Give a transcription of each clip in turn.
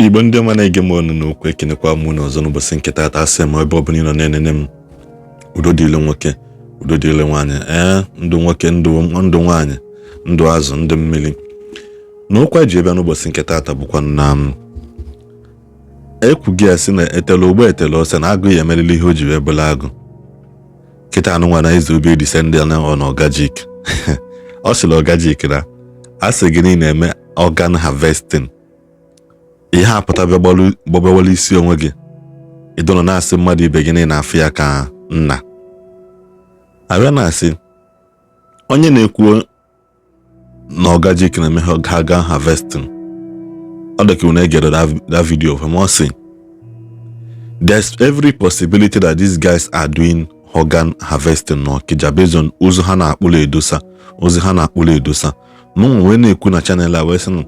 Igbo ndị ọma na-ege m ọnụ n'okwu, ekenekwa m unu ọzọ n'ụbọchị nke taata. Asị m, ebe ọbụla ị nọ na-enene m, udo dịrị nwoke, udo dịrị nwaanyị, ee, ndụ nwoke, ndụ ndụ nwaanyị, ndụ azụ, ndụ mmiri. Na okwu anyị ji bịa n'ụbọchị nke taata bụkwa na m ekwughị ya sị na etele ogbo etele ose na agụ ya emerịrị ihe o ji wee bụrụ agụ. Kịta anụnwa na Eze Obi descend na on Oga Jik. Ọ sịrị Oga Jik na a sị gị na ị na-eme organ harvesting, ihe apụta bịa gbabawala isi onwe gị, ịdọrọ na-asị mmadụ ibe gị na ị na-afụ ya ka nna abịa na-asị onye na-ekwu na Oga Jik na-eme organ harvesting. Ọ dị ka unu egere that video of him. Ọ sị there's every possibility that these guys are doing organ harvesting n'Ọkịja based on ozu ha na-akpụrụ edosa, ozu ha na-akpụrụ edosa. Mụnwa wee na-ekwu na channel a wee sị na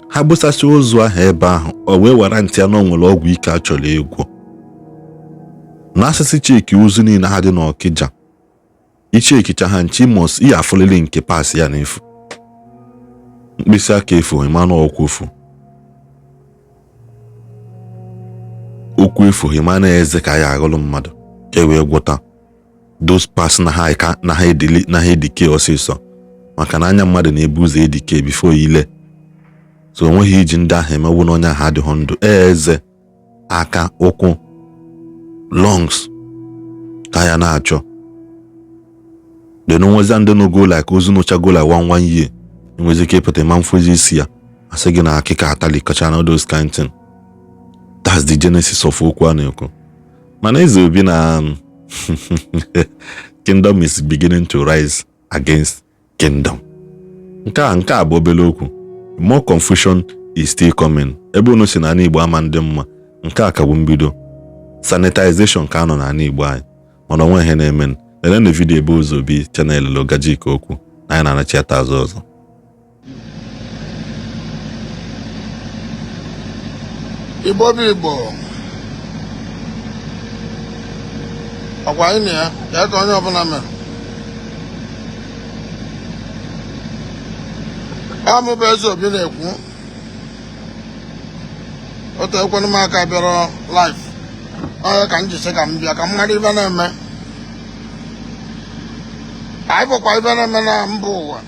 ha gbụsasị ozu ahụ ebe ahụ, o wee wara ntị ya na o nwere ọgwụ ike a chọrọ ịgwọ na asịsị cheki ozu niile ha dị n'Ọkịja. Ichekicha ha nchi mos ihe afụlili nke paasị ya n'efu, mkpịsị aka efu, ịmanụ okwu efu, okwu efu, ịmanụ eze ka ya aghọlụ mmadụ ka e wee gwọta those parts na ha ka na ha edili na ha edike ọsịsọ, maka na anya mmadụ na-ebu ụzọ edike before ile. So onweghị iji ndị ahụ emewu na onye ahụ adịghị ndụ. Eze, aka, ụkwụ, lungs ka ya na-achọ. Then onwezi ndị nogo like ozu nụchago like one one year, enwezi ike ịpụta ma mfozi isi ya, asị gị na akịka atalikọcha na those kind thing. That's the genesis of okwu a na-ekwu. Mana Eze Obi na kingdom is beginning to rise against kingdom. Nke a bụ obere okwu. More confusion is still coming. Ebe unu si na ala Igbo ama ndị mma, nke a ka bụ mbido sanitization ka a nọ n'ala Igbo anyị, mana onwe ihe na-eme. Lele na video ebe Eze Obi channel Oga Jik okwu na anyị na-anachi ata azụ ọzọ. Igbo bụ Igbo, ọkwa anyị na ya ya ka onye ọbụla mere. Ọ mụ bụ Eze Obi na-ekwu. Otu ekwenụ m aka bịara live onye ka m ji sị ka m bịa ka m mara ibe na-eme. Anyị bụkwa ibe na-eme na mba ụwa,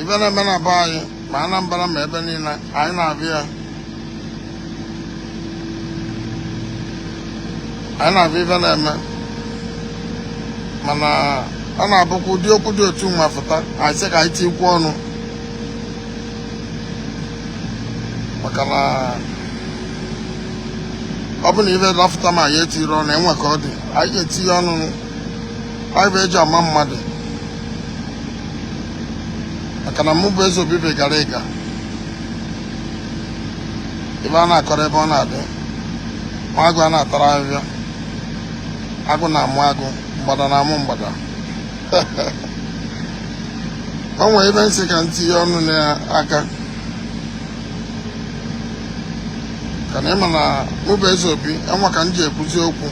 ibe na-eme na be anyị, ma Anambra ma ebe niile anyị na-abịa ya. Anyị na-abịa ibe na-eme, mana ọ na-abụkwa ụdị okwu dị otu nwa fụta, anyị sị ka anyị tikwu ọnụ, maka na ọ bụ na ibe dapụta ma ya etiri ọnụ, enwe ka ọ dị, anyị ga-etinye ọnụ. Anyị bụ eji ama mmadụ, maka na mụ bụ Eze Obi bụ gara ịga ebe a na-akọrọ ebe ọ na-adị ma agụ a na-atara ahịhịa, agụ na-amụ agụ, mgbada na-amụ mgbada. O nwere ebe nsị ka m tinye ọnụ n'aka ka na ịma na mụ bụ Eze Obi enwe ka m ji ekwuzi okwu.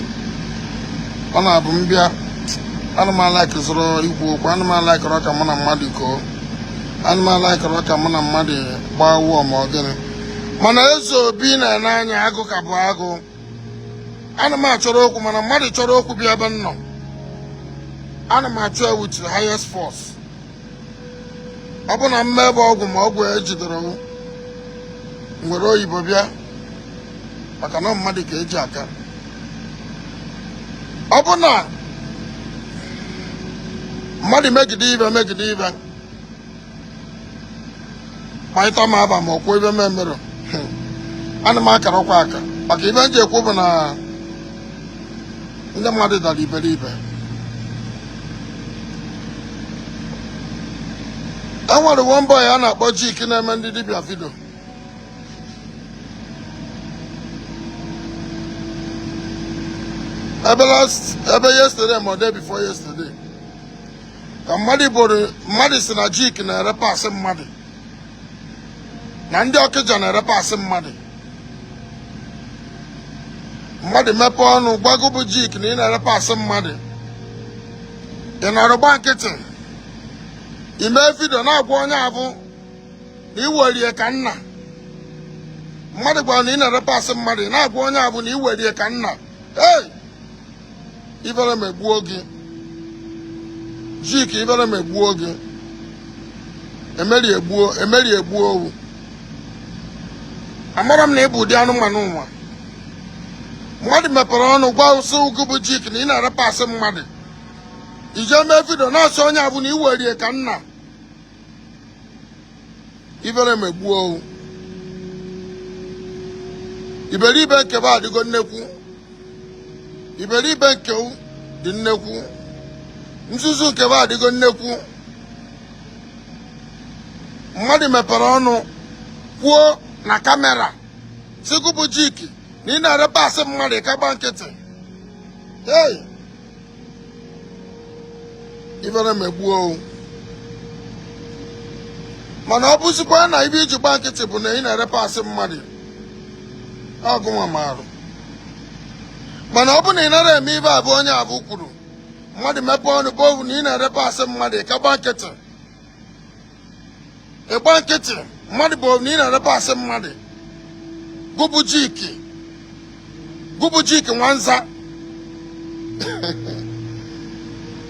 Ọ na-abụ m bịa, ana m alaikịzụrụ ikwu okwu, ana m alaikịrọ ka mụ na mmadụ koo, ana m alaikịrọ ka mụ na mmadụ gbaa wụọ ma ọ gịnị. Mana Eze Obi na-ene anya agụ ka bụ agụ. Ana m achọrọ okwu, mana mmadụ chọrọ okwu bịa ebe m nọ, ana m achọ ya with the highest force. Ọ bụ na mmebe ọgwụ ma ọgwụ ejidere m nwere oyibo bịa, maka na mmadụ ka eji aka. Ọ bụ na mmadụ megide ibe megide ibe kparịta m aba ma ọkwuo ibe m emerụ, ana m akarakwa aka, maka ibe m ji ekwu bụ na ndị mmadụ dara iberibe. E nwere one boy a na-akpọ Jik na-eme ndị dibịa video. Ebe last, ebe yesterday ma day before yesterday, ka mmadụ boro mmadụ si na Jik na-ere parts mmadụ, na ndị Ọkịja na-ere parts mmadụ. Mmadụ mepee ọnụ gwago bụ Jik na ị na-ere parts mmadụ, ị nọrọ gba nkịtị, ime video na-agwa onye abụ na iwerie ka nna. Mmadụ gwara na ị na-ere parts mmadụ, ị na-agwa onye a bụ na ị werie ka nna. Ei, ibere megbuo gị, Jik, ibere megbuo gị. Emeri egbuo, emeri egbuo owu. Amara m na ị bụ ụdị anụmanụ nwa. Mmadụ mepere ọnụ gwa ụsị ugwu bụ Jik na ị na-ere parts mmadụ, ije mee video na-asị onye a bụ na ị werie ka nna. Ibere megbuo owu. Iberibe nke bụ adịgo nnekwu, iberibe nke dị nnekwu, nzuzu nke bụ adịgo nnekwu. Mmadụ mepere ọnụ kwuo na camera sị gụ bụ Jik na ị na-ere parts mmadụ, ka gba nkịtị. Hey, ibere megbuo owu. Mana ọ bụzikwa na ibe iji gba nkịtị bụ na ị na-ere parts mmadụ, ọgụnwa marụ. Mana ọ bụ na ị nara eme ibe abụọ onye abụ kwuru, mmadụ mepee ọnụ bụ owu na ị na-ere parts mmadụ, ka gba nkịtị, ịgba nkịtị. Mmadụ bụ na ị na-ere parts mmadụ, gụbụ Jik, gụbụ Jik Nwanza,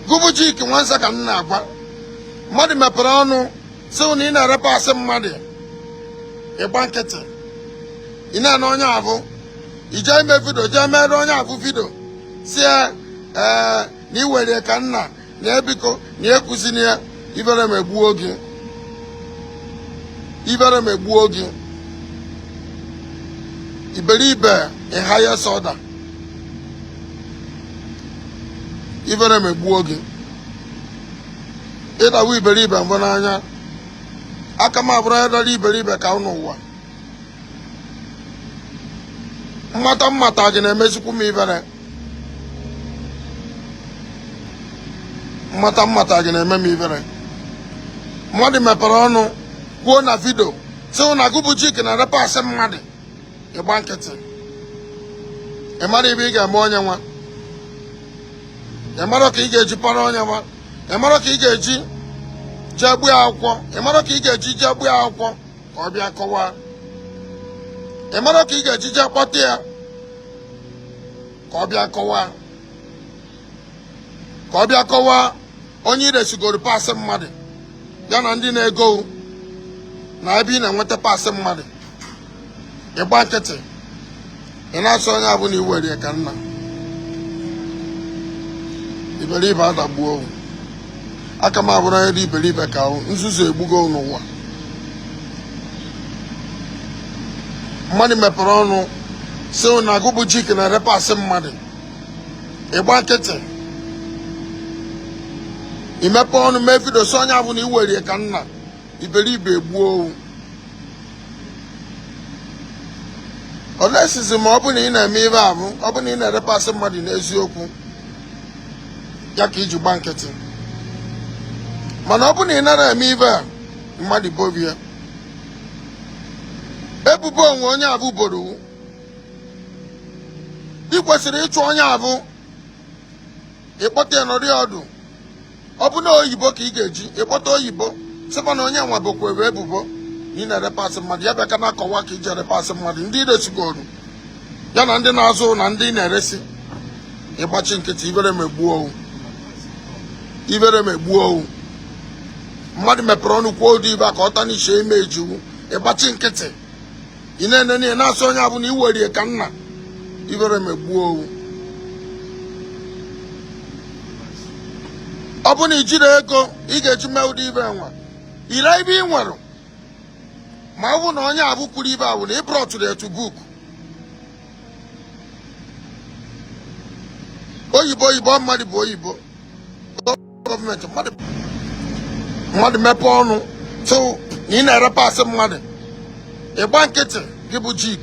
gụbụ Jik Nwanza ka m na-agwa. Mmadụ mepere ọnụ sị na ị na-ere parts mmadụ, ịgba nkịtị, ị na-ana onye abụ ije ime video, jee mere onye abụ video si ee na ị were ka nna na ebiko na ekwuzina ya. Ibere megbuo gị, ibere megbuo gị. Iberibe in highest order. Ibere megbuo gị. Ịdawa iberibe mbụ n'anya aka m abụrụ onye dara iberibe ka n'ụwa. Mmata mmata gị na-emezikwu m ibere. Mmata mmata gị na-eme m ibere. Mmadụ mepere ọnụ kwuo na video sị na gụbụ Jik na-ere parts mmadụ, ịgba nkịtị. Ị mara ibe ị ga-eme onye nwa, ị mara ka ị ga-eji para onye nwa, ị mara ka ị ga-eji jee gbuo akwụkwọ, ị mara ka ị ga-eji jee gbuo akwụkwọ ka ọ bịa kọwaa, ị mara ka ị ga-eji jee kpọta ya ka ọ bịa kọwaa, ka ọ bịa kọwaa onye iresigoro parts mmadụ, ya na ndị na-ego na ebe ị na-enweta parts mmadụ. Ịgba nkịtị, ị na-asị onye abụ na iwerie ka nna. Iberibe adagbuo owu. Aka m abụrụ onye dị iberibe ka ahụ. Nzuzu egbugo n'ụwa. Mmadụ mepere ọnụ sị na agụbụ Jik na-ere parts mmadụ, ịgba nkịtị. Imepe ọnụ mee video sị onye abụ na iwerie ka nna. Iberibe egbuo owu. Olesizi ma ọ bụ na ị na-eme ibe abụ, ọ bụ na ị na-ere parts mmadụ n'eziokwu, ya ka iji gba nkịtị. Mana ọ bụ na ị nara eme ibe a mmadụ bobie ebubo onwe onye abụ boro, ị kwesịrị ịchụ onye abụ, ịkpọta ya nọrọ ya ọdụ. Ọ bụ na oyibo ka ị ga-eji ịkpọta oyibo, sịkwa na onye nwa bokwa ebubo na ị na-ere parts mmadụ, ya bịa ka na-akọwa ka iji ere parts mmadụ, ndị iresigoro ya na ndị na-azụ na ndị na-eresi. Ịgbachi nkịtị, ibere megbuo owu, ibere megbuo owu. Mmadụ mepere ọnụ kwuo ụdị ibe a ka ọ tarnish image wu, ịgbachi nkịtị, ị na-enene ya na-asị onye abụ na iwerie ka nna. Ibere megbuo owu. Ọ bụ na ijiri ego ị ga-eji mee ụdị ibe nwa ire ibe ị nwere, ma ọ bụ na onye abụ kwuru ibe awụ na ị brought ya to book. Oyibo oyibo mmadụ bụ oyibo gọọmenti. Mmadụ mepee ọnụ sị na ị na-ere parts mmadụ, ịgba nkịtị. Gị bụ Jik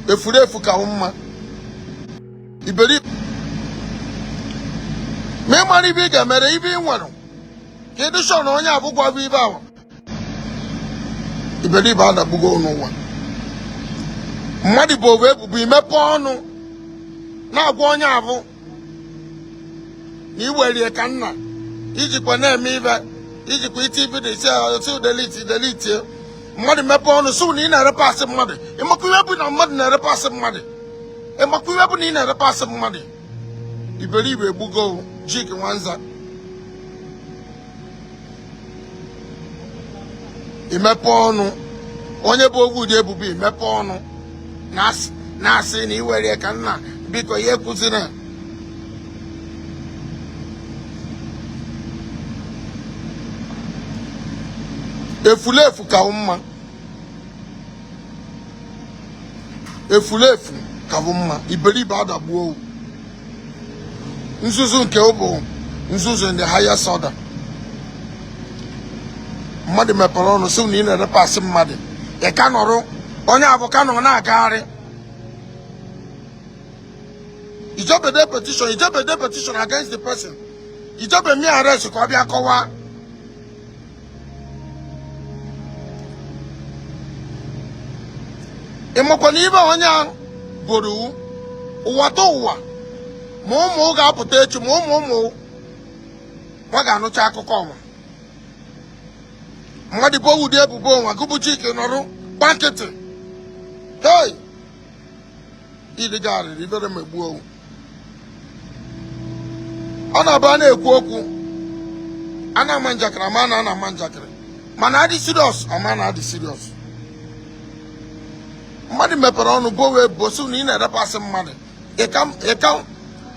efuru efu ka mma iberibe. Ma ị mara ibe ị ga-emere ibe ị nwere ka ị dị sure na onye abụgwa bụ ibe ahụ. Iberibe adagbugo n'ụwa. Mmadụ bụ owu ebubo, imepe ọnụ na-agwa onye abụ na iwerie ka nna, ijikwa na-eme ibe, ijikwa iti video isi delete delete. Mmadụ mepee ọnụ sị na ị na-ere parts mmadụ. Ịmakwa ihe bụ na mmadụ na-ere parts mmadụ? Ịmakwa ihe bụ na ị na-ere parts mmadụ? Iberibe egbugo Jik Nwanza. Imepe ọnụ, onye bụ ovu ụdị ebubo, imepe ọnụ na-asị na iwere ka nna biko ya ekwuzina. Efulefu ka mma, efulefu ka bụ mma. Iberibe adagbuo owu. Nzuzu nke ọ bụ nzuzu in the highest order. Mmadụ mepere ọnụ sị na ị na-ere parts mmadụ, ị ka nọrọ onye abụ ka nọ na-agagharị. Ijebede petition, ijebede petition against the person, ijebe mee arrest ka ọ bịa kọwaa. Ị makwa na ibe onye a boro ụwa ta ụwa, ma ụmụ ga-apụta echi, ma ụmụ ụmụ nwa ga-anụcha akụkọ ọnwa. Mmadụ bụ ụdị ebubo nwa gụbụ Chike nọrụ gba nkịtị. Hei, ịdịgarịrị ibere megbuo. Ọ na-abụ a na-ekwu okwu, a na-ama njakịrị, ama na a na-ama njakịrị, mana adị serious, ama na adị serious. Mmadụ mepere ọnụ bowe ebubo sị na ị na-ere parts mmadụ, ị ka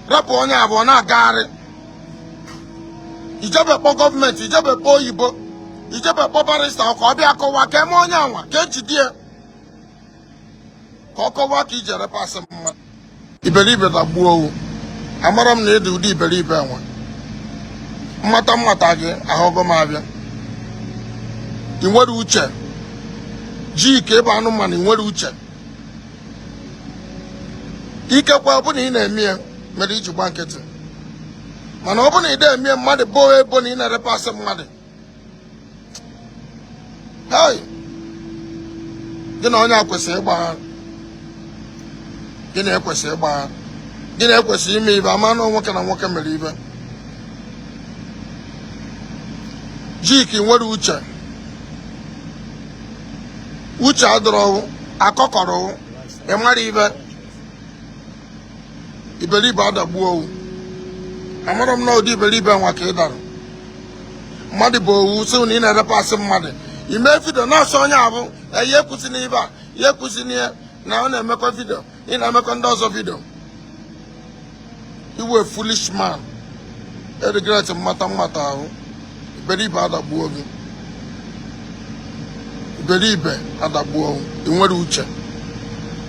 rapụ onye abụọ na-agagharị. Ijebe kpọ gọọmenti, ijebe kpọ oyibo, ijebe kpọ barrister ka ọ bịa kọwaa ka eme onye anwa ka ejide ya ka ọ kọwaa ka iji ere parts mmadụ. Iberibe dagbuo owu. Amara m na ịdị ụdị iberibe enwe mmata mmata gị ahụgo m abịa. Ị nwere uche ji ka ịbụ anụmanụ. Ị nwere uche, ikekwe ọ bụ na ị na-eme ya mere iji gba nkịtị, mana ọ bụ na ị na-eme ya, mmadụ boo ebo na ị na-ere parts mmadụ, hei, gị na onye a kwesịrị ịgbagha, gị na ekwesịrị ịgbagha, gị na ekwesịrị ime ibe ama na nwoke na nwoke mere ibe. Jik nwere uche, uche adọrọ akọkọrọ, ị mara ibe. Iberibe adagbuo owu. Amara m na ụdị iberibe nwa ka ị dara. Mmadụ bụ owu sị na ị na-ere parts mmadụ, ime video na-asọ onye abụ ya ekwusi n'ibe a, ya ekwusi n'ihe na ọ na-emekọ video, ị na-emekọ ndị ọzọ video. Iwe foolish man, regret mmata mmata ahụ. Iberibe adagbuo gị, iberibe adagbuo. Ị nwere uche,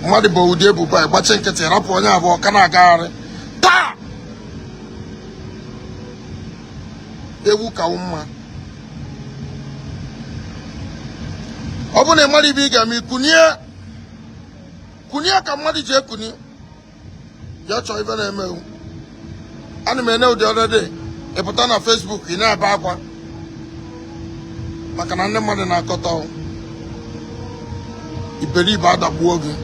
mmadụ bụ ụdị ebubo a, gbachi nkịtị, rapụ onye abụọ ka na-agagharị taa. Ewu ka mma. Ọ bụrụ na ị mara ibe ị ga-eme, kunie, kunie ka mmadụ ji ekuni ya chọọ ibe na-eme ewu. Ana m ene ụdị ọdọdị ị pụta na Facebook, ị na-ebe akwa maka na ndị mmadụ na-akọta. Iberibe adagbuo gị.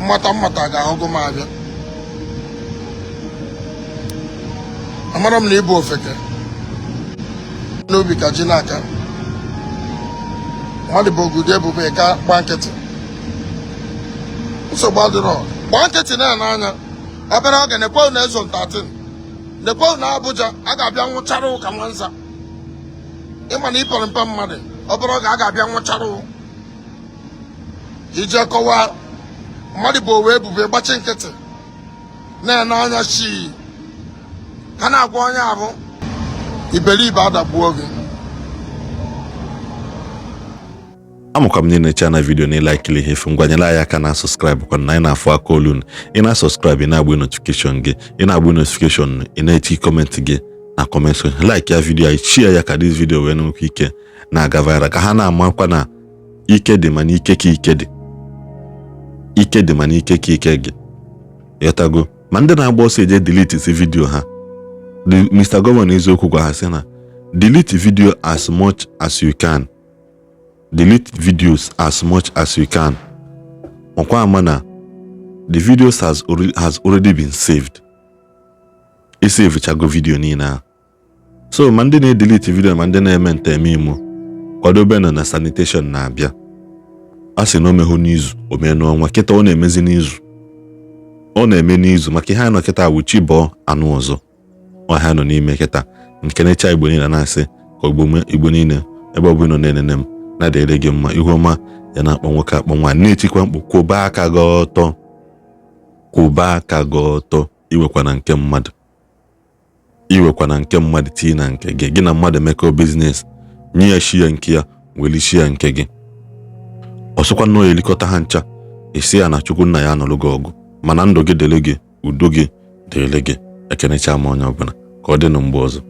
Mmata mmata ga-ahụgo m abịa. Amara m na ịbụ ofeke n'obi ka ji n'aka. Mmadụ bụ ogudi ebubo, ka gba nkịtị, nsogbu adịrọ. Gba nkịtị na-ene anya obere oge. Nekwe na Zone 13, nekwe na Abuja, a ga-abịa nwụchara ụka nwanza. Ịma na ịpọrọ mpe mmadụ, obere oge a ga-abịa nwụchara ije kọwaa. Mmadụ bụ owe ebubo, gbachi nkịtị na-ene anya shi ka na-agwa onye abụ. Iberibe adagbuo gị. Amakwa m niile cha na video na ịlikili ihe efu. Ngwanyere anyị aka na subscribe kwa na anyị na-afụ aka olu. Ị na-subscribe, ị na-agba notification gị, ị na-agba notification, ị na-eti comment gị na comment section. Like ya video anyị, share ya ka this video wee nwekwa ike na-aga viral, ka ha na-amakwa na ike dị, mana ike ka ike dị, ike dị, mana ike ka ike gị ghọtago. Ma ndị na-agba ọsọ eje delete si video ha, Mr. Governor eziokwu gwa ha sị na delete video as much as you can, delete videos as much as you can. Makwa ama na the videos has already been saved. Esavechago video niile ahụ. So ma ndị na-edelete video, ma ndị na-eme nte eme imo, Kwadobe na sanitation na-abịa. A sị na o mehụ n'izu, o mee n'ọnwa. Kịta ọ na-emezi n'izu, ọ na-eme n'izu, maka ihe anyị nọ kịta wụ chi bọọ anụ ọzọ ọhịa nọ n'ime kịta. Nke na-echa Igbo niile na-asị ka Igbo niile ebe ọ bụla nọ na-enene m na-adịrị gị mma. Ihu ọma ya na-akpọ nwoke, akpọ nwaanyị, na-etikwa mkpu, kwụba aka gị ọtọ, kwụba aka gị ọtọ. Iwekwana nke mmadụ, iwekwana nke mmadụ tinye na nke gị. Gị na mmadụ emekọ business, nye ya share nke ya, weli share nke gị. Ọsọkwa nnọọ elikọta ha ncha, esi ya na Chukwu nna ya anọlụ gị ọgụ, mana ndụ gị dịrị gị, udo gị dịrị gị. Ekenecha m onye ọbụla. Ka ọ dị na mgbe ọzọ.